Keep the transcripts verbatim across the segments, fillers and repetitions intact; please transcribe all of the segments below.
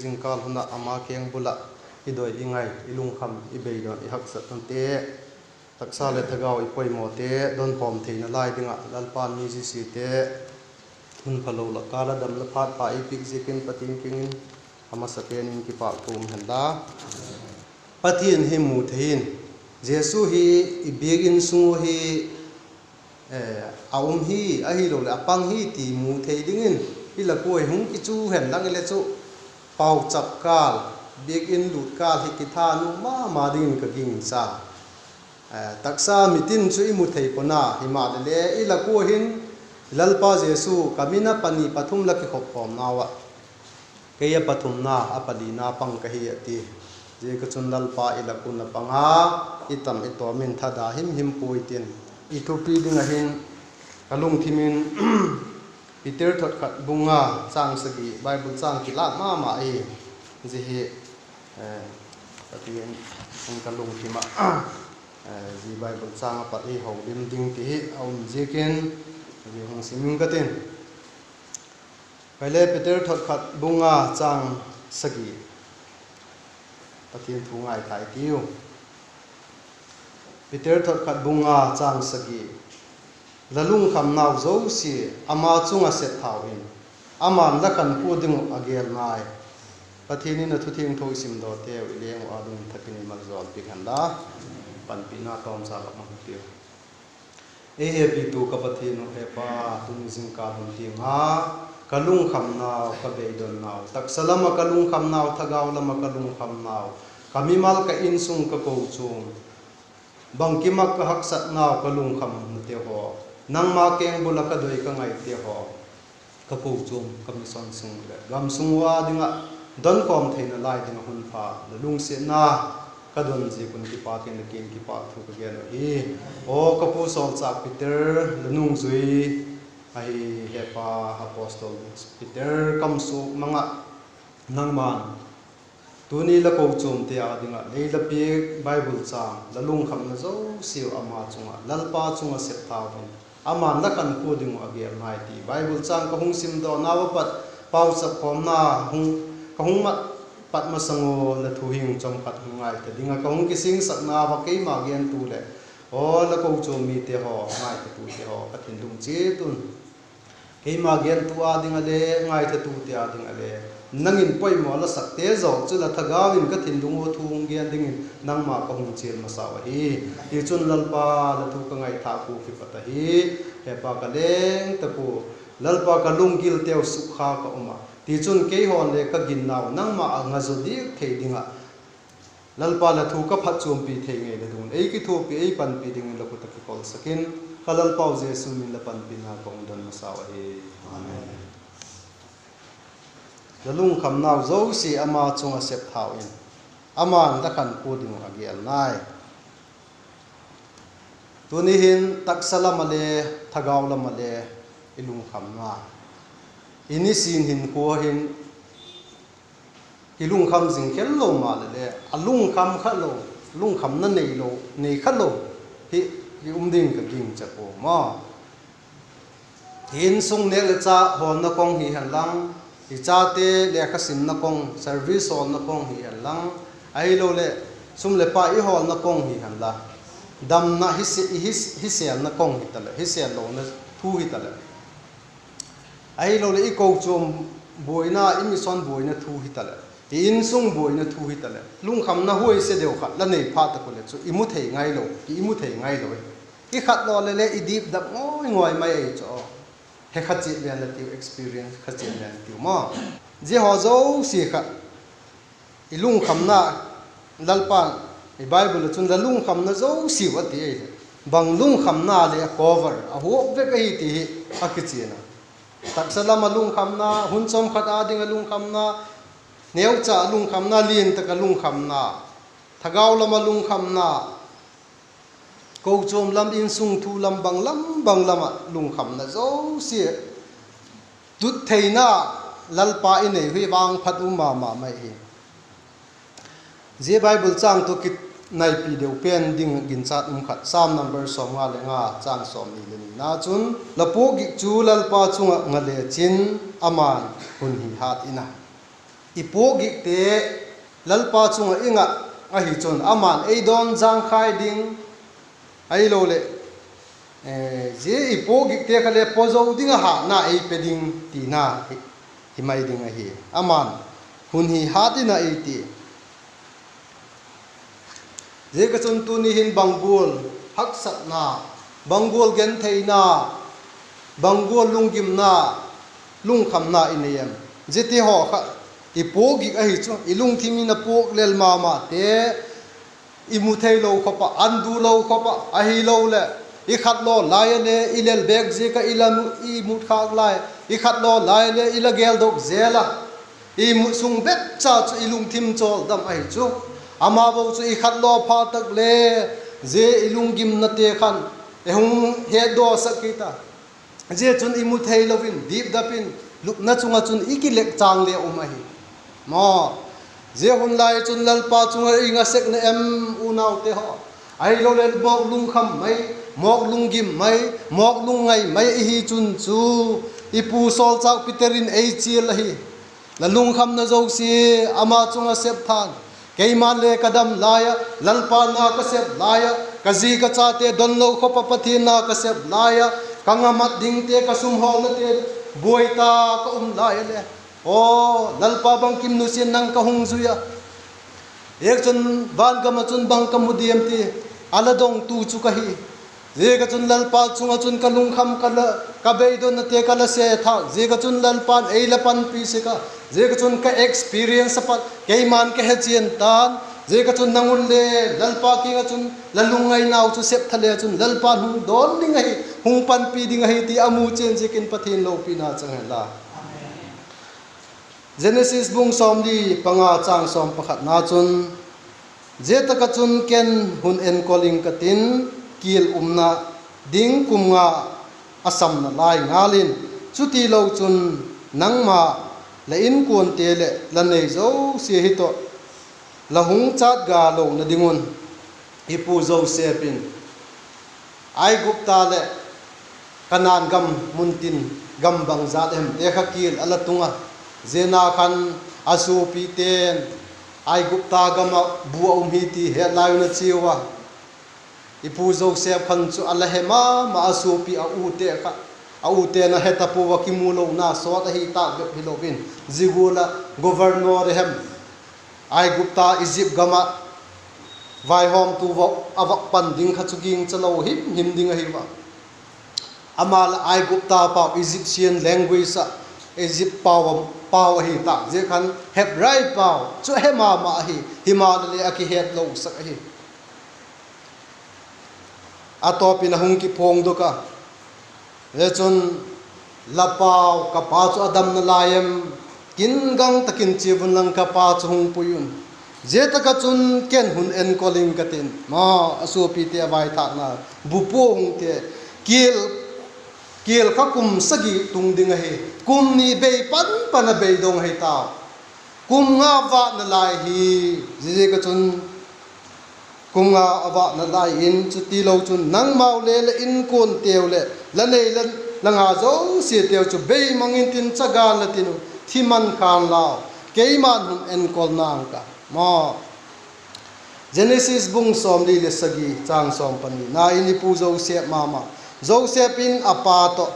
zingkal hun ah ama kengbul ah i doi i ngai, i lungkham, i beidon, i haksatnate, taksa leh thagau i poimawte donkhawm theina lai ding ah Lalpa'n mi zosiate hun phalo lak kâl ah damna phat pha ei piak ziakin Pathian kiang in a masapen in kipâk thu um hen la. Pathian hi mu thei in, Jesu hi i biak in sung ua hi a um hi, ahiloleh a pang hi ti mu thei dingin, i lak ua hi hung kichu hen lang i le chu, pauchap kâl, biak in lût kâl hi kitha nuam ma ma dingin ka gingcha. Taksa mit in chu i mu thei pua'n a, himaleh le i lak ua hin Lalpa Jesu, ka min a pani pathum la kikhop khawmnau ah kei a pathumna, a palina pang ka hi a ti. Ziaka chun Lalpa i lak un a pang a, i tam i tawm in thada him him puai tin, i thupi ding ah hin ka lungthim in Peter thot khat bung nga châng sagi Bible châng kilâk ma ma ahi. Zia hi, Pathian in ka lungthim ah, zia Bible châng a pat ei holim ding ti hi a um ziakin, zia hung sim ing ka tin. Hile Peter thot khat bung nga châng sagi, Pathian thu ngaithai tiu. Peter thot khat bung nga châng sagi, La lungkhamnau zosia ama chung ah sep thau in, ama'n la khankhua ding uh a gêl nai. Pathian in a thu thiangtho i simdawkteu i leng uh â ding thak in ei maljawl piak hen la. Panpina tawmcha lak ma tiu. Ei hepitu ka Pathian uh, Hepa, tuni zingkal hun tiang a ka lungkhamnau, ka beidonnau, taksa lam ah ka lungkhamnau, thagau lam ah ka lungkhamnau, ka mimal, ka insung, ka kochuam, bangkim ah ka haksatnau, ka lungkhamnate haw, nangma kengbul ah ka doi ka ngaite haw, ka kochuam, ka mission sung leh gam sung ua ding ah donkhawm theina lai ding ah hun pha la lungsiatna ka don ziak un kipâk in la kiang in kipâk thu ka gen uh hi. Aw ka pu sawlchâk Peter, la nungzui ahi, Hepa, Apostle Peter kam suak mang ah, nangma'n tuni la kochuamte â ding ah lei la piak Bible châng, la lungkhamna zosiau ama chung ah, Lalpa chung ah sep thau in, ama'n la khankhua ding uh a gêl nai ti Bible châng ka hung simdawnau ah pat, pauchap khawmna ka hung mat pat masang ua la thu hing chawm khat hung ngaitha ding ah ka hung kisingsakna va keima gentu leh, aw la kochuam mite haw, ngaithatute haw, ka thinlung chiat un keima gentu â ding ah le ngaithatute â ding ah le, nang in poimaw la sakte zawk chu la thagau in ka thinlung ua thu hung gen dingin nangma ka hung chial masau ahi. Tichun Lalpa, la thu ka ngaithâk ua kipat ahi, Hepa, ka leng tak ua, Lalpa, ka lunggilteu sukha ka um ah, tichun keihaw'n le ka ginnau nangma ah nga zaw diak thei ding ah, Lalpa, la thu ka phatchuampi thei ngeina ding un ei kithuapi, ei panpi dingin la khut ah kikolsak in, ka Lalpau Jesu min la panpina ka hung don masau ahi. Amen. La lungkhamnau zosia ama chung ah sep thau in, ama'n la khankhua ding uh a gêl nai. Tuni hin taksa lam ah le, thagau lam ah le, i lungkhamna, i nisin hinkhua hin kilungkham zing khel lo maleh le, a lungkham kha lo, lungkhamna neilo, nei kha lo hi, hi um ding ka gingcha pua maw. I insung nêk leh châk hawlna kawng hi hen lang, i chate lekha simna kawng, service hawlna kawng hi hen lang, ahiloleh sum leh pai i hawlna kawng hi hen la, damna hi se-, hi, hi sêlna kawng hitaleh, hi sêl lona thu hitaleh, ahiloleh i kochuam buaina, i mission buaina thu hitaleh, i insung buaina thu hitaleh, lungkhamna huaise deu khat la nei phat tak u leh chu i mu thei ngailo, i mu thei ngailo. I khat lo leh le i dipdap ngawi ngawi mai ahi chu. He kha chiat len la tiu, experience kha chiat len la tiu maw. Zia haw zosia kha i lungkhamna, Lalpa'n i Bible ah chun la lungkhamna zosiau a ti ahi. Bang lungkhamna le a cover a huap vek ahi ti hi a kichian a. Taksa lam ah lungkhamna, hun chawm khat â ding ah lungkhamna, neucha lungkhamna, lian tak ah lungkhamna, thagau lam ah lungkhamna, kochuam lam, insung thu lam, bang lam bang lam ah lungkhamna zosia tut theina Lalpa i nei hi vangphat um ma ma mai hi. Zia Bible châng tawh kinaipi deu pen ding ginchat um khat, Sam number sawmnga le nga, châng sawmni le nina chun, La puakgik chu Lalpa chung ah nga lechin, ama'n hun hi hât in a. i puakgikte Lalpa chung ah i ngah ahi chun, ama'n ei dawn jangkhai ding, ahiloleh, zia i puakgikte kha le pawzo ding ah hâtna ei pe ding tina hi mai ding ahi. Ama'n hun hi hât in a ei ti. Ziak ah chun tuni hin bang gual haksatna, bang gual gentheina, bang gual lunggimna, lungkhamna i nei em? Ziate haw kha i puakgik ahi chu, i lungthim in a puak lel ma mate, i mu theilo khop ah, an du lo khop ah, ahiloleh i khatlaw lai a le i lel bêk ziak ah i la mu, i mut khâk lai, i khatlaw lai a le i la geldok zel a, i mut sung bep cha chu i lungthim chawldam ahi chu. Ama bo chu i khatlaw pha tak le, zia i lunggimnate khan ei hung hetdawsak kit a, zia chun i mu theilo in dipdap in lupna chung ah chun i kilekchâng le um ahi. Maw, zia hun lai chun Lalpa chung ah i ngaisak na em, unaute haw? Ahiloleh mawk lungkham mai, mawk lunggim mai, mawk lungngai mai i hi chun chu, i pu sawlchâk Peter in ei chial ahi. La lungkhamna zosia ama chung ah sep tha'n. Keima'n le ka dam lai ah Lalpa na ka sep lai ah, ka zi ka chate don lo khop ah Pathian na ka sep lai ah, ka ngamat dingte, ka sum hawlnate buai ta ka um lai a le, aw, Lalpa, bangkim nusia in nang ka hung zui a, ziak chun van gam ah chun bang ka mu diam ti a la dongtu chu ka hi. Ziak ah chun Lalpa chung ah chun ka lungkham, ka beidonnate ka la se thâk ziak ah chun Lalpa'n ei la panpi sek a. Ziak ah chun ka experience a pat keima'n ka he chian ta'n. Ziak ah chun nang un le Lalpa kiang ah chun la lungngainau chu sep tha le chun Lalpa'n hung dawn ding ahi, hung panpi ding ahi ti a mu chian ziakin Pathian lopina chang hen la. Genesis bung sawmli panga châng sawm pakhatna chun, zia tak ah chun ken hun enkol ing ka tin, kial umna ding kum nga a samna lai ngal in, chutilo chun nangma, la inkuante leh la nei zosia hi tawh la hung chât ga lona ding un, i pu Joseph in Aigupta leh Kanaan gam muntin gam bangzat hemte kha kial a la tung a, zia na khan a suapite'n Aigupta gam ah bu a um hi ti het lai un a chiau a. I pu Joseph khan chu a la he ma ma a, suapi a ute kha, a ute'n a he ta pua a, kimu lona sawt ahi tâk bep hilo in, zia gual ah governor hem, Aigupta Egypt gam ah vaihawmtu a vak pan ding kha chu gingcha lo himhim ding ahi a. Ama la Aigupta pau, Egyptian language ah, Egypt pau, pau ahi tâk ziak khan Hebrai pau chu he ma ma ahi, himaleh a kihetlosak ahi. A tawp in a hung kiphuangdok a, zia chun, la pau, ka pa chu a dam nalai em? Kin gang tak in chia unlang, ka pa chu hung pui un. Zia tak ah chun ken hun enkol ing ka tin, a suapite a vaithâkna bu pua hung ti. Kial, kial kha kum sagi tung ding ahi. Kum ni bei pan pan a beidong ahi tau. Kum nga vâk nalai hi. Ziaziak ah chun kum nga a vâk nalai in, chutilo chun nangmau le la inkuanteu leh la nei la, la nga zosiateu chu beimang intin, chagan la tin un, thi man khan lau, keima'n hun enkol nang ka, maw. Genesis bung sawmli le sagi châng sawm pani na in i pu Joseph ma ma, Joseph in a pa tawh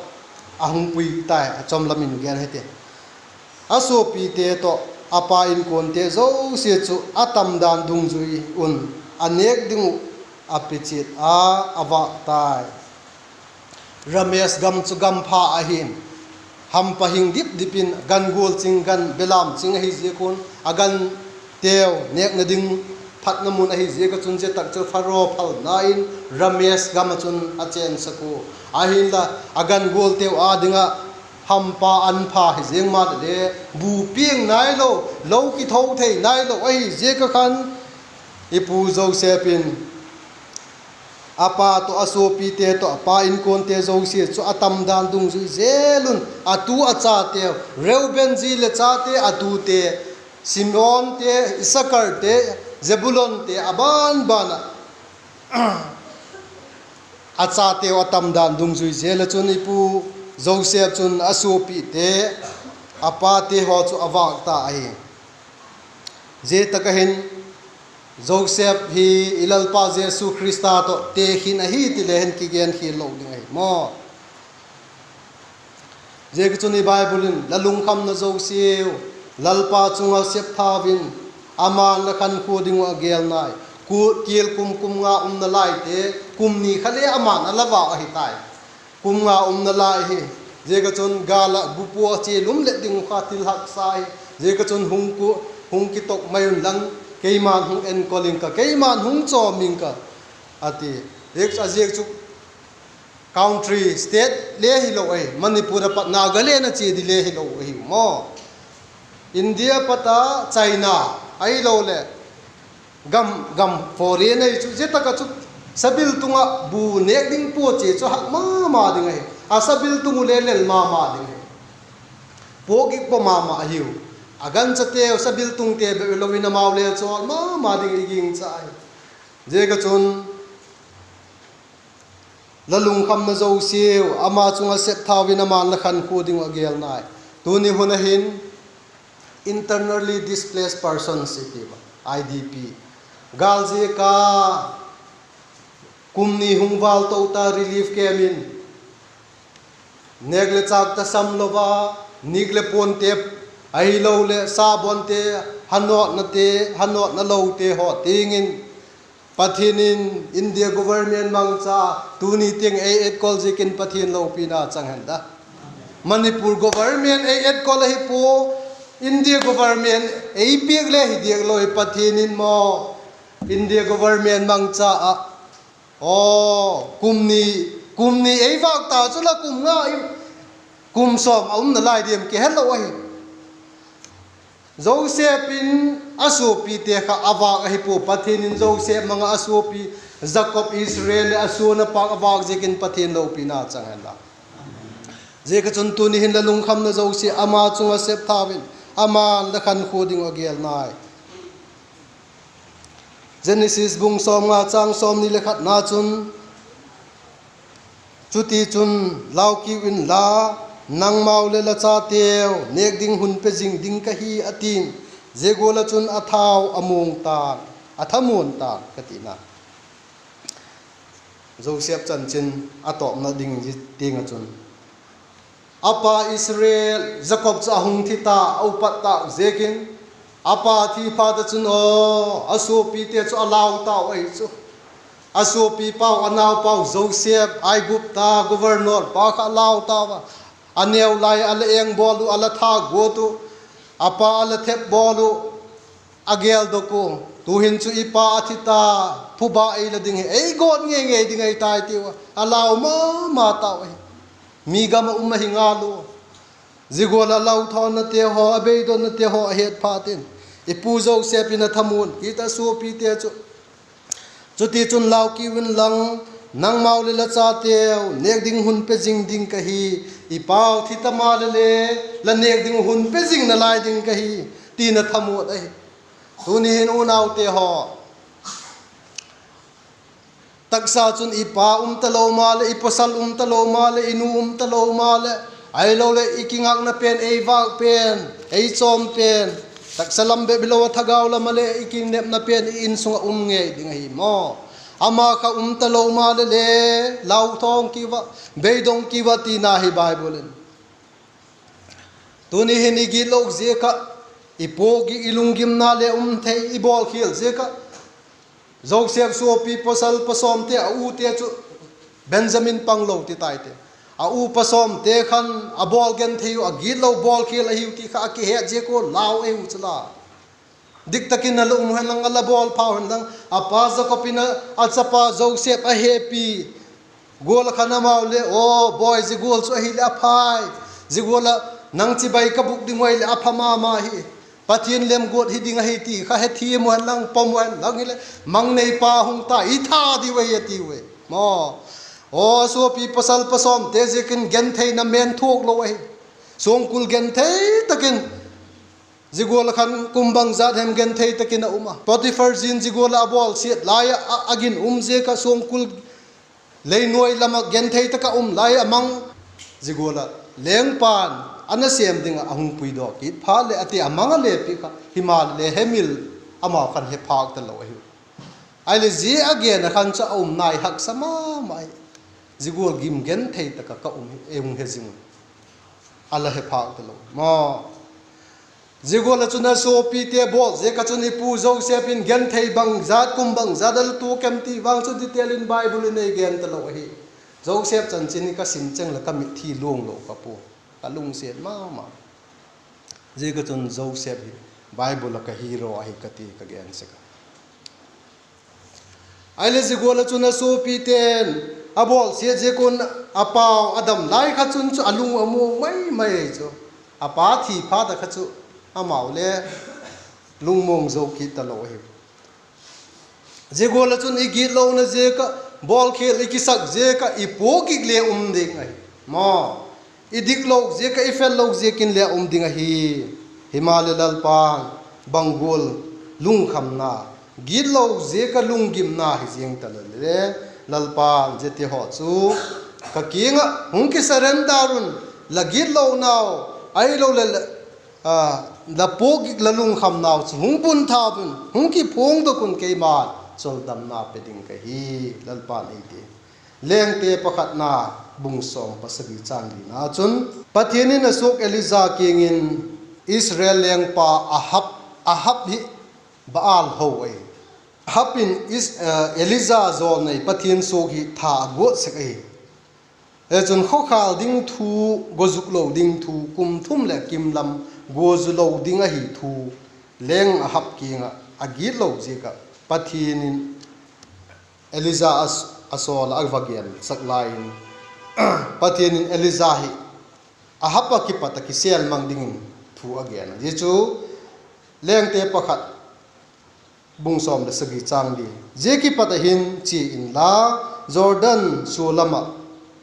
a hung pui tai, a chawm lam in gen hiti. A suapite tawh a pa inkuante zosia chu a tamdan dungzui un a nêk ding uh a pichiat a, a vâk tai. Rameses gam chu gam pha ahi'n, hampa hing dip dip in, gan gual ching, gan belam ching ahi ziak un, a ganteu nêkna ding phatna mun ahi ziak ah chun zia tak chu Pharaoh phalna in Rameses gam ah chun a chênsak ua. Ahinla, a gan gualteu â ding ah hampa an pha hi ziang maleh le, bu piang nailo, lo kitho thei nailo ahi ziak ah khan, i pu Joseph in a pa tawh, a suapite tawh, a pa inkuante zosia chu a tamdan dungzui zel un, a tu a chateu, Reuben zi leh chate a tute, Simeonte, Isakharte, Zebulonte a ban ban ah a chateu a tamdan dungzui zel ah chun i pu Joseph chun a suapite, a pate haw chu a vâk ta ahi. Zia tak ah hin Joseph hi i Lalpa Jesu Khrista tawh tekhin ahi ti le hin kigen khial lo ding ahi maw. Ziaziakchun i Bible in, La lungkhamna zosiau Lalpa chung ah septhau in, ama'n la khankhua ding uh a gêl nai. Kial kum, kum nga umna laite, kum ni kha le ama'n a la vâk ahi tai. Kum nga umna lai hi. Ziaziakchun gâl ah bu pua chia lum let ding uh kha thil haksa hi. Ziaziakchun hung ku, hung kitok mai unlang, keima'n hung enkol ing ka, keima'n hung chawm ing ka, a ti. Ziak, a ziak chu country, state le hilo ahi, Manipur a pat Nagaland a chia di le hilo ahiu maw. India pat a China, ahiloleh gam, gam foreign ahi chu, zia tak ah chu sabiltung ah bu nêk ding pua chia chu hak ma ma ding ahi. A sabiltung uh le lel ma ma ding ahi. Puak gik pua ma ma ahiu. A ganchateu sabiltungte bep hilo in amau le chawl ma ma ding i gingcha ahi. Ziaziakchun, La lungkhamna zosiau ama chung ah septhau in, ama'n la khankhua ding uh a gêl nai. Tuni hun a hin Internally Displaced Persons i ti a, I D P, gâl ziak a kum ni hung vâl to ta relief camp in, nêk leh châk tasam lo a, nîk leh puante, ahiloleh sabonte, hanawtnate, hanawtna lote haw tiang in, Pathian in India government mangcha tuni tiang ei etkol ziakin Pathian lopina chang hen la. Manipur government ei etkol ahi pua, India government ei piak le hi diak lo i Pathian in maw, India government mangcha ah, aw, kum ni, kum ni ei vâk ta chu la kum nga i, kum sawm a umna lai diam kihelo ahi. Joseph in a suapite kha a vâk ahi pua, Pathian in Joseph mang ah a suapi, Jakob, Israel leh a suan a pâk a vâk ziakin Pathian lopina chang hen la. Ziaziakchun tuni hin la lungkhamna zosia ama chung ah septhau in, ama'n la khankhua ding uh a gêl nai. Genesis bung sawmnga châng sawmni leh khatna chun, Chutichun, lau kiu inla, nangmau leh la chateu nêk ding hun pe zing ding ka hi, a ti'n. Zia gual ah chun a thau a muang ta'n, a thamuan ta'n ka tina. Joseph chanchin a tawpna ding hi tiang ah chun, a pa Israel, Jakob chu a hung thi ta, a upat tâk ziakin, a pa thi phat ah chun aw, a suapite chu a lau tau ahi chu. A suapi pau, a nau pau Joseph, Aigupta governor pa kha a lau tau a. A neu lai a la eng bawl uh, a la thâk guat uh, a pa a la thep bawl uh, a gêldok uh. Tu'hin chu i pa a thi ta, phuba ei la ding hi, ei gawt ngei ngei ding ahi tai, tiu a, a lau ma ma tau ahi. Mi gam ah um ahi ngal ua. Zia gual ah a lauthawnate haw, a beidonnate haw a het phat in, i pu Joseph in a thamuan kit a suapite chu. Chutichun, lau kiu inlang, nangmau leh la chateu nêk ding hun pe zing ding ka hi. I pau thi ta maleh le, la nêk ding uh hun pe zing nalai ding ka hi, ti'n a thamuan ahi. Tuni hin unaute haw, taksa chun i pa um talo maleh, i pawsal um talo maleh, i nu um talo maleh, ahiloleh i kingakna pen, ei vâk pen, ei chawm pen, taksa lam bep hilo a thagau lam ah le i kinepna pen i insung ah um ngei ding ahi maw. Ama kha um talo maleh le, lauthawng kiu a, beidong kiu a tina hi Bible in. Tuni hin i gitlo ziak ah, i puak gik, i lunggimna le um thei, i bawlkhial ziak ah, Joseph suapi pawsal pasawmte, a ute chu Benjamin panglo ti taite, a u pasawmte khan a bawl genthei uh, a gitlo bawlkhial ahiu ti kha a kihet ziak ua lau ahiu chu la. Diktak in a la um hen lang, a la bawl phau hen lang, a pa Jakob in a, a chapa Joseph a hepi gual ah khan amau le, aw bawi, zia gual chu ahileh a phai, zia gual ah nang chibai ka bûk ding uh ahileh a pha ma ma hi, Pathian lemguat hi ding ahi ti kha hethiam uh hen lang, pom uh hen lang hileh, mang neipa hung ta, i tha diu ahi, a tiu e maw. Aw, suapi pawsal pasawmte ziakin gentheina men thuak lo ahi. Suangkul genthei tak in, zia gual ah khan kum bangzat hem genthei tak in a um a. Potiphar zi'n zia gual ah a bawlsiat lai ah, a, a ginum ziak ah suangkul lei nuai lam ah genthei tak ah um lai a mang. Zia gual ah lengpa'n a nasêm ding ah a hung puidaw kit phat leh a ti, a mang a le pi kha, himaleh le hemil amau khan he phâk talo ahiu. Ahileh zia a gen ah khan chu a um nai haksa ma ma hi. Zia gual gim genthei tak ah ka um hi, ei hung he zing uh. A la he phâk talo maw. Zia gual ah chun a suapite bawl ziak ah chun i pu Joseph in genthei bangzat, kum bangzat a la tuak em ti vang chu detail in Bible in ei gen talo ahi. Joseph chanchin hi ka sim cheng leh ka mitthi luang lo ka pua. Ka lungsiat ma ma. Ziak ah chun Joseph hi Bible ah ka hero ahi ka ti ka gen sek a. Ahileh zia gual ah chun a suapite'n a bawlsiat ziak un a pau a dam lai kha chun chu a lung a muang mai mai ahi chu. A pa thi phat ah kha chu amau le lungmuang zo kit talo ahi. Zia gual ah chun i gitlona ziak ah, bawlkhial i kisak ziak ah i puakgik le um ding ahi maw. I diklo ziak ah, i fello ziak in le um ding ahi. Himaleh Lalpa'n bang gual lungkhamna, gitlo ziak ah lunggimna hi ziang ta le le, Lalpa'n ziate haw chu ka kiang ah hung kisurrender un, la gitlonau, ahiloleh la puakgik, la lungkhamnau chu hung bun tha un, hung kiphuangdok un, keima chawldamna pe ding ka hi, Lalpa'n ei ti. Lengte pakhatna bung sawm pasagi châng lina chun, Pathian in a suak Elija kiang in, Israel lengpa Ahab, Ahab hi Baal ho ahi. Ahab in Is-, eh, Elija jawlnei Pathian suak hi tha a guat sek ahi. Chun khawkhâl ding thu, gua zuk lo ding thu, kum thum leh kim lam gua zu lo ding ahi thu, leng Ahab kiang ah a gitlo ziak ah Pathian in Elija a s-, a sawl ah a va gensak lai in, Pathian in Elija hi Ahab ah kipat ah kisêl mang dingin thu a gen a. Zia chu Lengte pakhat bung sawm leh sagi châng li. Zia kipat ah hin chia inla, Jordan sua lam ah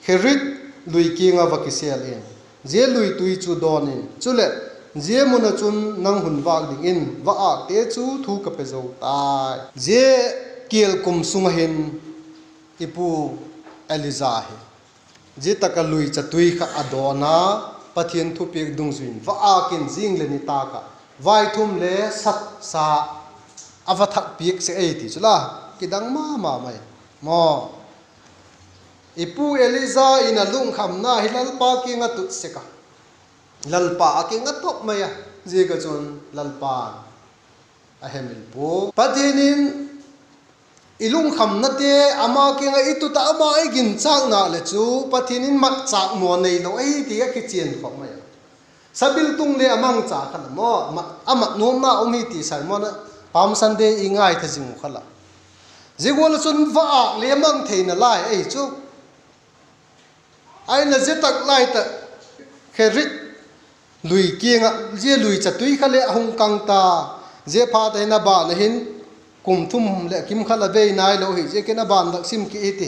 Kerith lui kiang ah va kisêl in, zia lui tui chu dawn in; chuleh, zia mun ah chun nang hun vâk dingin va âkte chu thu ka pe zo tai. Zia kial kum sung ah hin i pu Elija hi zia tak ah lui chatui kha a dawn a, Pathian thupiak dungzui in va âk in zing leh nitâk ah vaithum le sa, sa a va thak piak sek ei ti chu la, kidang ma ma mai maw. I pu Elija in a lungkhamna hi Lalpa kiang ah tut sek a, Lalpa a kiang ah top mai a, ziak ah chun Lalpa'n a hemil pua. Pathian in i lungkhamnate ama kiang ah i tut ah, ama i ginchâkna leh chu Pathian in matchâk maw neilo ahi ti a kichian khawk mai a. Sabiltung le a mangcha kha la maw, a mat nuamna um hi ti sermon ah, Palm Sunday i ngaitha zing uh kha la. Zia gual ah chun va âk le mang theina lai ahi chu. Ahinla zia tak lai tak Kerith lui kiang ah zia lui chatui kha le a hung kang ta. Zia phat ah hin a ban ah hin kum thum leh kim kha la bei nailo hi ziakin a ban vak sim ki hi ti.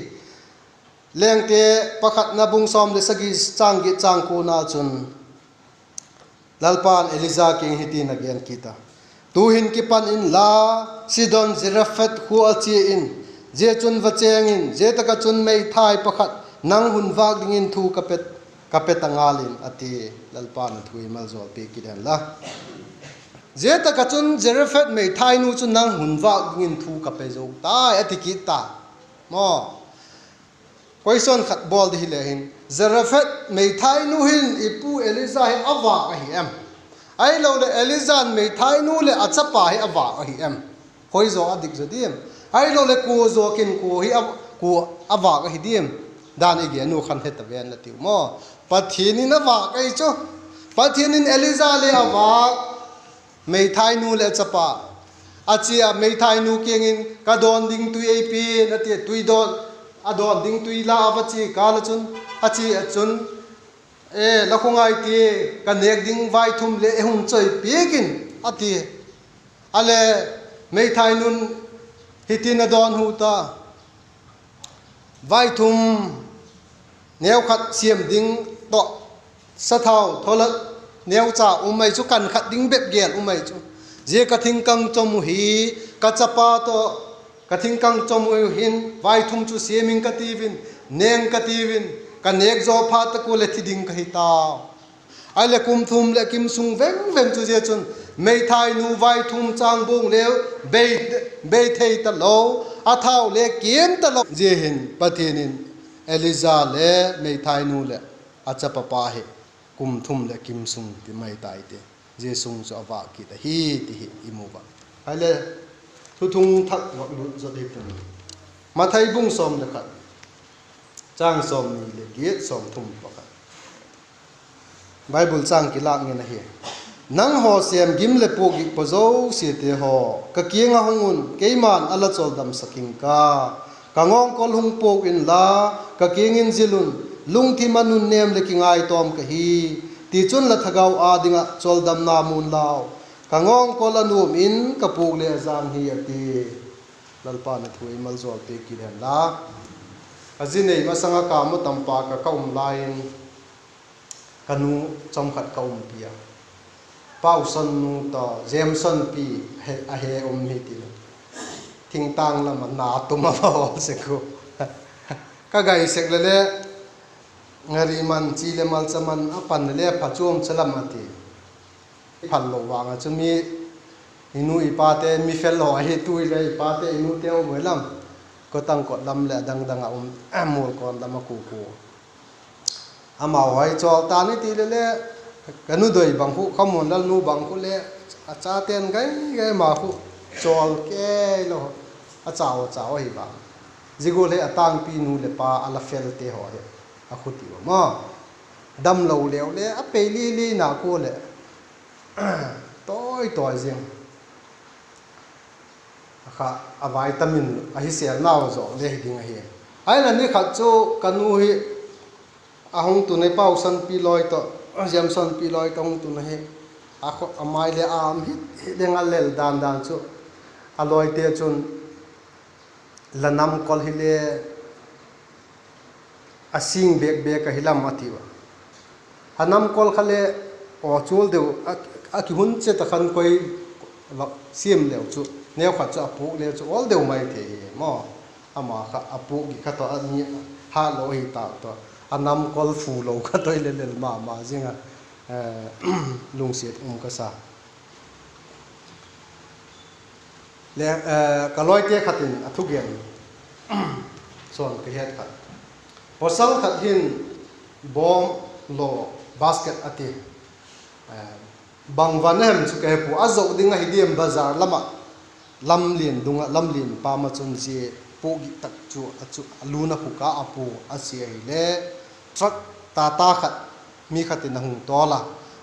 Lengte pakhatna bung sawm leh sagi châng giat châng kuana chun Lalpa'n Elija kiang hitin a gen kit a: Tu'hin kipan inla, Sidon Zarephath khua ah chia in, zia chun va chêng in, zia tak ah chun meithai pakhat nang hun vâk dingin thu ka pe, ka pe ta ngal in, a ti. Lalpa'n a thu i maljawl piak kit hen la. Zia tak ah chun Zarephath meithainu chu nang hun vâk dingin thu ka pe zo tai, a ti kit ta. Maw? Question khat bawl di hile hin, Zarephath meithainu hin i pu Elija hi a vâk ahi em? Ahiloleh Elija'n meithainu leh a chapa hi a vâk ahi em? Khoi zaw a dik zaw diam? Ahiloleh kua zaw kin kua hi a, kua a vâk ahi diam? Dan i gen u khan he ta ven la tiu maw. Pathian in a vâk ahi chu. Pathian in Elija le a vâk. Meithainu leh a chapa a chia, meithainu kiang in, ka dawn ding tui ei pia in, a ti a, tui dawn, a dawn ding tui la a va chia kâl ah chun, a chia ah chun, e, la khawngai ti, ka nêk ding vaithum le ei hung choi piak in, a ti. A le, meithainu'n hitin a dawnhu ta, vaithum neukhat siam ding tawh, sathau tholat neucha um ai chu, kan khat ding bep gel um ai chu. Zia ka thingkang chom uh hi, ka chapa tawh ka thingkang chom uh hin vaithum chu siam ing ka tiu in, nêng ka tiu in, ka nêk zaw phat tak ua leh thi ding ka hi tau. Ahileh kum thum leh kim sung veng veng chu zia chun Meithainu vaithum chang buang le bei, bei thei talo, a thau le kiam talo. Zia hin Pathian in Elija le meithainu leh a chapa pa hi kum thum leh kim sung ti mai tai ti, zia sung chu a vâk kit ahi ti hi i mu a. Ahile, Thuthung Thak vak lut zot hi tin, Mathai bung sawm le khat, chang sawmni leh giat, sawmthum pakhat. Bible chang kilâk ngen ahi. Nanghaw sêm gim leh puak gik paw zosiate haw, ka kiang ah hung un, keima'n a la chawldamsak ing ka. Ka ngawngkol hung puak inla, ka kiang in zil un; lungthim a nunnêm leh kingaitawm ka hi; tichun la thagau â ding ah chawldamna mu'n lau. Ka ngawngkol a nuam in, ka puak le a jâng hi, a ti. Lalpa'n a thu ei maljawl piak kit hen la. A zi nei masang ah ka mu tampa ka, ka um lai in, ka nu chawm khat ka umpi a. Pausonnu tawh Jemsonpi he, a he um hi ti. Thingtâng lam ah na tum a va hawl sek u. Ka gai sek le le, ngari man chi leh malcha man a pan le le pha chuam cha lam a ti. Phal lo vang ah chu mi, i nu i pate mi fel haw ahi, tu i le i pate i nute um ui lam. Kotang kot lam leh a dang dang ah um, Mualkawn lam a kuku. Amau haw chawl ta ni ti le le, ka nu doi bang khu, Khamuanlal nu bang khu le, a chate'n gai gai ma khu, chawl kei lo, a chau a chau ahi vang. Zia gual hi a tângpi nu leh pa a la felte haw hi a khu ti ua maw. Damlo leu le a pei li li na kua leh, tawi tawi zing. A kha, a vitamin a hi sêlnau zaw le hi ding ahi. Ahi'n a ni khat chu ka nu hi a hung tun ahi, Pausonpi lawi tawh, Jemsonpi lawi tawh hung tun ahi. A kha, a mai le a am hit hit ding a lel dan dan chu, a lawite chun, la namkol hile a sing bêk bêk ahi lam a ti ua. A namkol kha le, aw, chual deu, a, a kihun chet a khan koi va siam leu chu, neukhat chu a puak le chu awl deu mai thei hi maw. Ama kha a puak gik kha tawh a ni, hat lo hi tâk tawh, a namkol fu lo kha tawh i le lel ma ma zing a, lungsiat um ka sa. Le, ka lawite khat in a thugen, sawn ka het khat, pawsal khat hin bawm law, basket a ti, bang van a hem chu ka he pua, a zo ding ahi diam, bazar lam ah, lamlian dung ah, lamlian pâm ah chun zia puak gik tak chu a, chu a lun a khuk a, a pua a sia hile, truck tata khat, mi khat in a hung tawl a.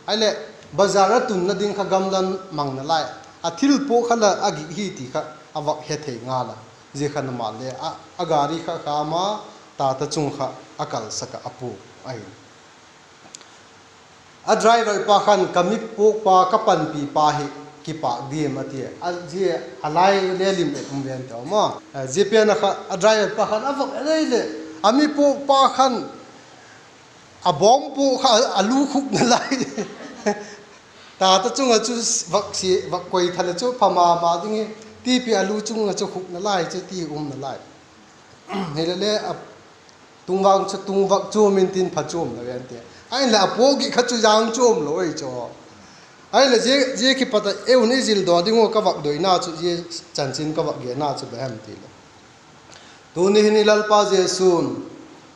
Ahileh, bazar a tunna ding kha gamla mang nalai, a thil puak kha la a gik hi ti kha a vak he thei ngal a. Zia khan ama le a, a gari kha kham a, tata chung kha a kalsak ah a puak ahi. A driver pa khan, ka mi puakpa, ka panpipa hi kipâk diam a ti a, zia a lai le lim et um ven tau maw. Zia pen a kha a driver pa khan a vak et leh, a mi puakpa khan a bawm puak kha a lu khuk nalai. Tata chung ah chu vak si, vak koi tha le chu pha ma ma ding hi, tipi a lu chung ah chu khuk nalai chu ti um nalai. Hilele, a tungvak chu, tungvak chuam intin pha chuam lo en ti. Ahinleh a puak gik kha chu jâng chuam lo ei chu. Ahinleh zia, zia kipat a ei un i zildaw ding uh ka vak doina chu, zia chanchin ka vak genna chu bang hem ti le, tuni hin i Lalpa Jesu'n,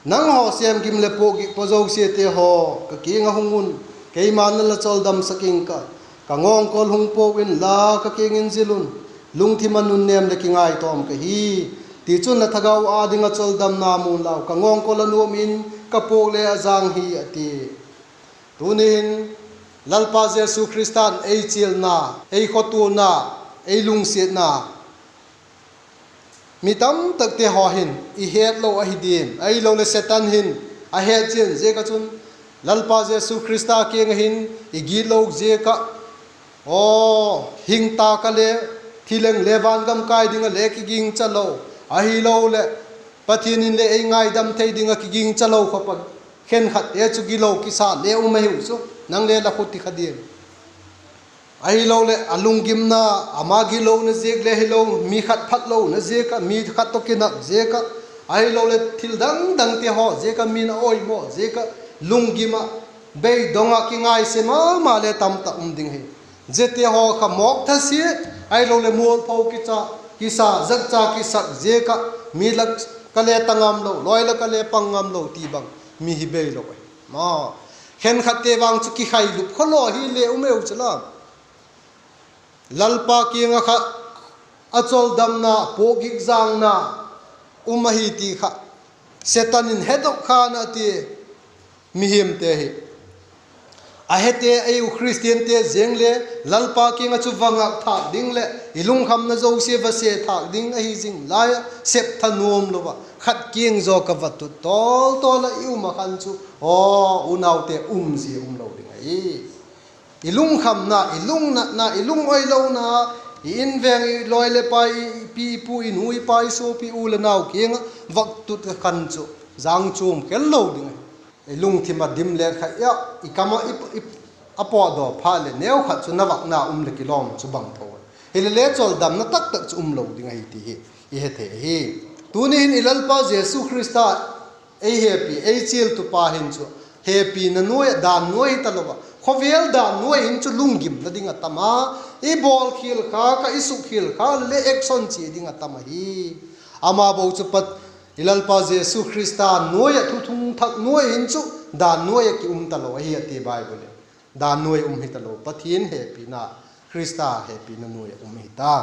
nanghaw sêm gim leh puak gik paw zosiate haw, ka kiang ah hung un, keima'n la chawldamsak ing ka. Ka ngawngkol hung puak inla, ka kiang in zil un; lungthim a nunnêm leh kingaitawm ka hi; tichun la thagau â ding ah chawldamna mu'n lau. Ka ngawngkol a nuam in, ka puak le a jâng hi, a ti. Tuni hin Lalpa Jesu Khrista'n ei chialna, ei khotuana, ei lungsiatna mi tamtakte haw hin i hetlo ahi diam? Ahiloleh Setan hin a hetchian ziak ah chun, Lalpa Jesu Khrista kiang ah hin i gitlo ziak ah, aw, hing tâk a le, thi leng le van gam kai ding ah le kigingcha lo, ahiloleh Pathian in le ei ngaidam thei ding ah kigingcha lo khawp a, khenkhatte chu gilo kisa le um ahiu chu, nang le la khut ti kha diam? Ahiloleh a lunggimna, ama gitlona ziak le hilo, mi khat phatlona ziak ah, mi khat tawh kinâk ziak ah, ahiloleh thil dang dangte haw ziak ah, mi'n a oimaw ziak ah, lunggim ah, beidong ah kingaise ma ma le tamtak um ding hi. Ziate haw kha mawk tha siat, ahiloleh mualpho kicha, kisa, zakcha kisak ziak ah mi lak ka le ta ngam lo, lawi lak ka le pang ngam lo ti bang mi hi bei lo ahi. Khenkhatte vang chu kikhailup khawlaw hi le um eu chu la. Lalpa kiang ah kha a chawldamna, puakgik zangna um ahi ti kha Setan in hedok khan a ti, mihingte hi. A hete, ei u Khristiante zeng le Lalpa kiang ah chu va ngak thâk ding leh i lungkhamna zosia va se thâk ding ahi zing lai ah, sep tha nuam lo ah khat kiang zaw ka va tut tawl tawl ah i um ah khan chu, aw unaute, umzia um lo ding ahi. I lungkhamna, i lungnatna, i lungawilona, i inveng, i lawi le pai, i pi i pu, i nu i pa, i suapi, u le nau kiang ah vak tut khan chu jang chuam khel lo ding ahi. I lungthim ah dim le kha a, i kam ah i, i, a pawtdaw phat leh neu khat chu na vakna um leh kilawm chu bang tho. Hilele chawldamna taktak chu um lo ding ahi ti hi i he thei ahi. Tuni hin i Lalpa Jesu Khrista ei hepi, ei chialtupa hin chu hepina nuai ah dan nuai hi talo ah, khawvel dan nuai hin chu lunggimna ding a tam a, i bawlkhial kha kha, i sukkhial kha le action chia ding a tam ahi. Ama bo chu Pat, i Lalpa Jesu Khrista nuai ah, thuthung thak nuai hin chu dan nuai ah ki um talo ahi a ti Bible in. Dan nuai um hi talo, Pathian hepina, Khrista hepina nuai ah um hi ta.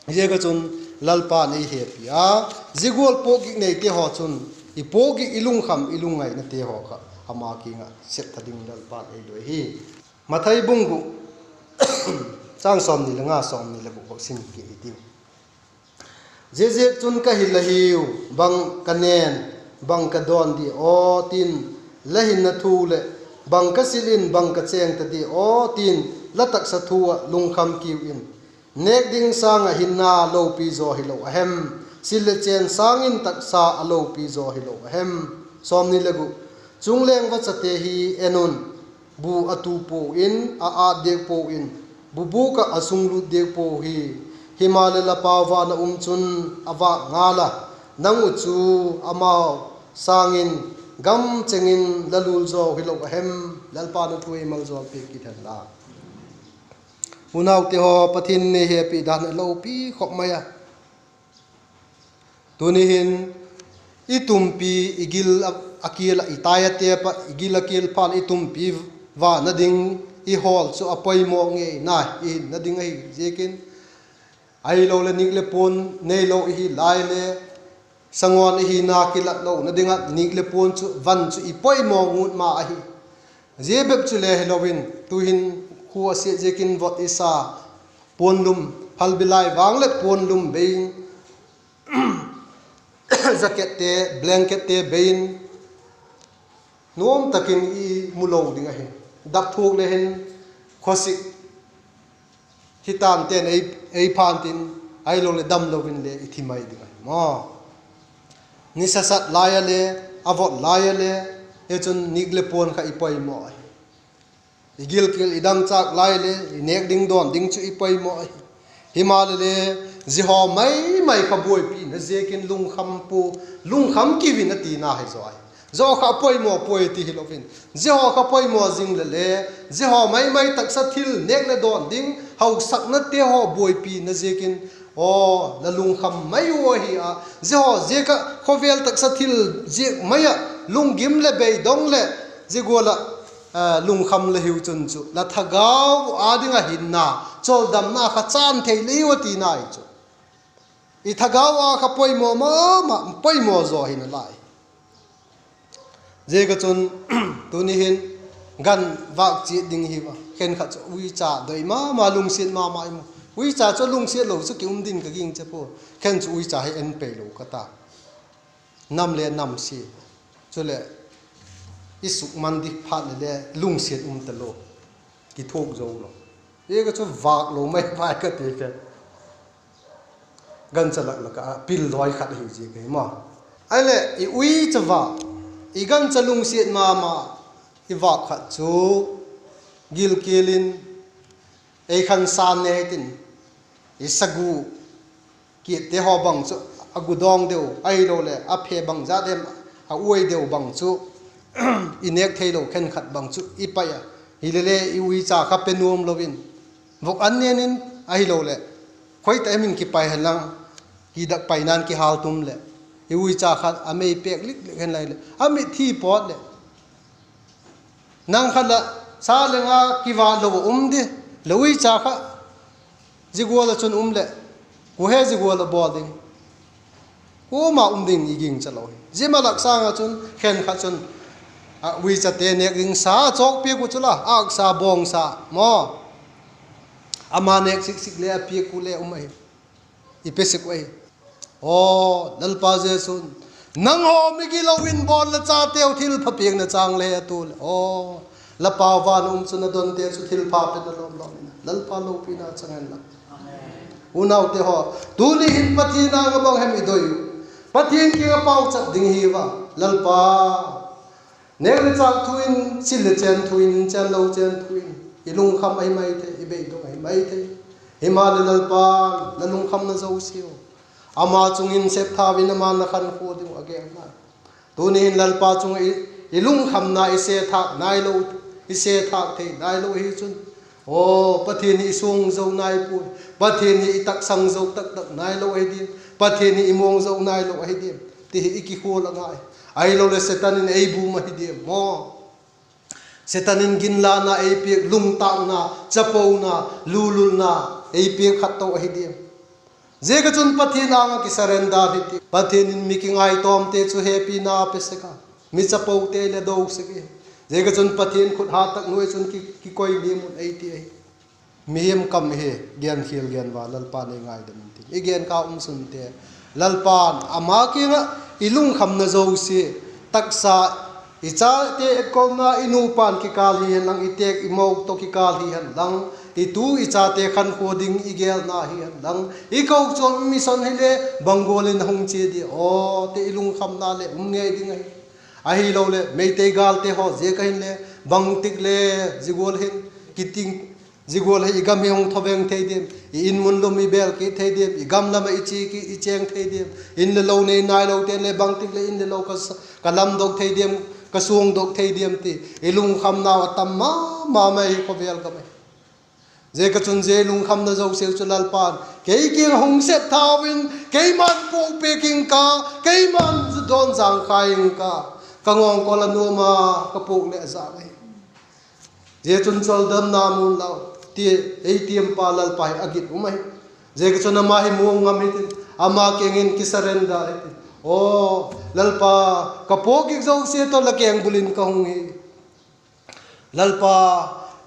Ziak ah chun Lalpa'n ei hepi a, zia gual puakgik neite haw chun i puakgik, i lungkham, i lungngainate haw kha ama kiang ah sep tha ding Lalpa'n ei doi hi. Mathai bung guk, chang sawmni le nga, sawmni le guk bak sim kit i tiu. Ziaziakchun, ka hil ahiu, bang ka nen, bang ka dawn di aw, tin la hinna thu leh, bang ka sil in, bang ka chêng ta di aw, tin la taksa thu ah lungkham kiu in. Nêk ding sâng ah hinna lopi zaw hilo a hem? Sil le chên sâng in taksa a lopi zaw hilo a hem? Sawmni le guk. Chungleng vachate hi en un, bu a tu puau in, a ât diak puau in, bubûk ah a sung lût diak puau hi. Himaleh, la Pa van a um chun a vâk ngal a, nang uh chu amau sâng in gam cheng in la lul zaw hilo a hem? Lalpa'n a thu ei maljawl piak kit hen la. Unaute haw, Pathian in ei hepi dan a lopi khop mai a. Tuni hin i tumpi, i gil a, a kial ah, i tai a tep ah, i gil a kial phat leh i tumpi vâkna ding i hawl chu a poimaw ngei nai, i hinna ding ahi ziakin. Ahiloleh nîk le puan neilo i hi lai le, sangawn i hina kilat lona ding ah nîk le puan chu van chu i poimaw ngut ma ahi. Zia bep chule hilo in, tu'hin khua a siat ziakin vot i sa, puanlum, phalbi lai vang leh puanlum bei in, jackette, blankette bei in, nuam tak in i mu lo ding ahi. Dap thuak le hin, khawsik hitante'n ei, ei phan tin, ahiloleh damlo in le i thi mai ding ahi maw. Nisa sat lai a le, a vot lai a le, e chun nîk le puan kha i poimaw ahi. I gilkial i dangchâk lai le, i nêk ding dawn ding chu i poimaw ahi. Himaleh le, zia haw mai mai kha buaipina ziakin lungkham pua, lungkham kiu in a tina hi zaw ahi. Zia haw kha poimaw puai ti hilo in, zia haw kha poimaw zing leh le, zia haw mai mai, taksa thil, nêk leh dawn ding, hausaknate haw buaipina ziakin, aw, la lungkham mai u ahi a, zia haw ziak ah khawvel taksa thil ziak mai ah lunggim leh beidong leh, zia gual ah lungkham la hiu chun chu la thagau â ding ah hinna, chawldamna kha chân thei le hiu a tina hi chu. I thagau â kha poimaw ma ma, poimaw zaw hi nalai. Ziak ah chun, tuni hin gan vâk chiat ding hi a, khenkhat chu uicha doi ma ma, lungsiat ma ma i mu. Uicha chu lungsiat lo chu ki um ding ka ging che pua. Khen chu uicha hi en pei lo ka ta. Nam le nam si. Chuleh, i sukman di phat le le lungsiat um talo. Kithuak zo lo. Ziak ah chu vâk lo mai mai ka ti khe. Gancha lak lak ah pil dawi khat ahi ziak ahi maw. Ahileh i uicha vâk, i gancha lungsiat ma ma i vâk khat chu gilkial in ei khan sân ne hitin, i sagu kiatte haw bang chu a gu dawng deu, ahiloleh a phe bangzat em a uai deu bang chu i nêk theilo khenkhat bang chu i pai a. Hilele i uicha kha pe nuam lo in, vok an nen in, ahiloleh khoi tak hem in kipai hen lang, kidak paina'n kihâltum leh, i uicha khat a mei pêk lik lik hen lai leh, a mitthi pawt leh, nang khat la sa leng a kivat lo a um di, la uicha kha zia gual ah chun um leh, kua he zia gual a bawl ding? Kuama um ding i gingcha lo hi. Zia malak sâng ah chun khenkhat chun, a uichate nêk ding sa chawkpiak uh chu la, âksa bawngsa maw, ama nêk sik sik le a piak uh le um ahi. I pe sek uh ahi. Aw, Lalpa Jesu'n, nanghaw migilo in bawl la chateu thilpha piakna châng le he a tu leh, aw, la Pa van um chun a donte chu thilpha pe na lawm lawm in, Lalpa lopina chang hen la. Unaute haw, tuni hin Pathian âng ah bang hem i doi uh? Pathian kiang ah pauchap ding hi va, Lalpa, nêk le châk thu in, sil le chên thu in, chên lo chên thu in, i lungkham ahi mai thei, i beidong ahi mai thei. Himaleh Lalpa, la lungkhamna zosia uh ama chung in septhau in, ama na khankhua ding uh a gen nai. Tuni hin Lalpa chung ah i, i lungkhamna i sethâk nailo, i sethâk thei nailo hi chun, aw, Pathian hi i suang zo nai puai. Pathian hi i taksang zo tak tak nailo ahi diam. Pathian hi i muang zo nailo ahi diam, ti hi i kikhual a ngai. Ahiloleh Setan in ei bum ahi diam maw? Setan in ginlâkna ei piak, lungtâkna, chapona, lululna ei piak khat to ahi diam? Ziak ah chun Pathian âng ah kisurrender hi ti. Pathian in mi kingaitawmte chu hepina pe sek a, mi chapote le do sek i. Ziak ah chun Pathian khut hat tak nuai chun ki, kikoi lim un ei ti ahi. Mihing kam hi, genkhial gen va, Lalpa'n ei ngaidam intin, i gen kha um sunte. Lalpa'n ama kiang ah i lungkhamna zosia, taksa, i chate etkolna, i nupa'n kikâl hi hen lang, i têk i mawk tawh kikâl hi hen lang, i tu i chate khankhua ding i gelna hi hen lang, i kochuam mission hile bang gual in a hung chia di aw ti i lungkhamna leh um ngei ding ahi. Ahiloleh Meitei gâlte haw ziak ah hinle, bangtik le zia gual hin, kiting, zia gual hi i gam hi hung tho veng thei diam, i in mun lum i bêl kit thei diam, i gam lam ah i chi kit i chêng thei diam, in le lo nei nailote'n le bangtik leh in le lo ka, ka lamdok thei diam, ka suangdok thei diam ti i lungkhamnau a tam ma ma mai hi khawvel gam ahi. Ziak ah chun zia lungkhamna zosiau chu Lalpa'n kei kiang ah hung sep thau in, keima'n puak piak ing ka, keima'n dawn zangkhai ing ka, ka ngawngkawl a nuam a, ka puak leh a zâng ahi. Zia chun chawldamna mun lau, ti ei tiampa Lalpa hi a git um ahi. Ziak ah chun ama hi muang ngam hitin, ama kiang in kisurrender hitin, aw, Lalpa, ka puak gik zosia tawh la kengbul in ka hung hi. Lalpa,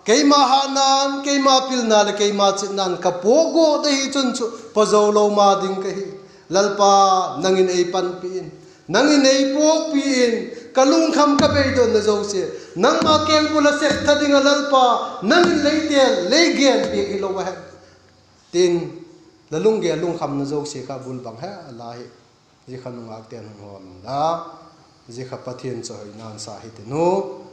keima hatna'n, keima pilna leh keima chitna'n ka puak gawt ahi chun chu pawzo lo ma ding ka hi. Lalpa, nang in ei panpi in, nang in ei puakpi in, ka lungkham ka beidonna zosia nangma kengbul ah sep tha ding ah Lalpa, nang in lei tel lei gen piak hilo a hen, tin, la lunggel lungkhamna zosia kha bul bang he la hi. Zia kha nungâkte'n hun hawl inla, zia kha Pathian chawihoina'n sa hitin u.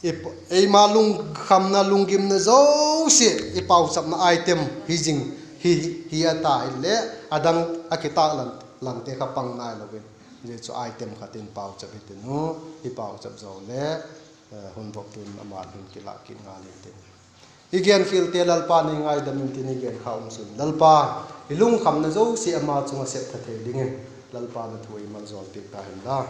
I, eima lungkhamna lunggimna zosia i pauchapna item hi zing hi, hi a ta inle, a dang a kitâk langte kha pang nailo in, zia chu item khat in pauchap hitin u. I pauchap zo le, hun vop tun ama hin kilâk kit ngal intin, i genkhialte Lalpa'n ei ngaidam intin, i gen kha um sun Lalpa, i lungkhamna zosia ama chung ah sep tha thei dingin Lalpa'n a thu ei maljawl piak ta hen la.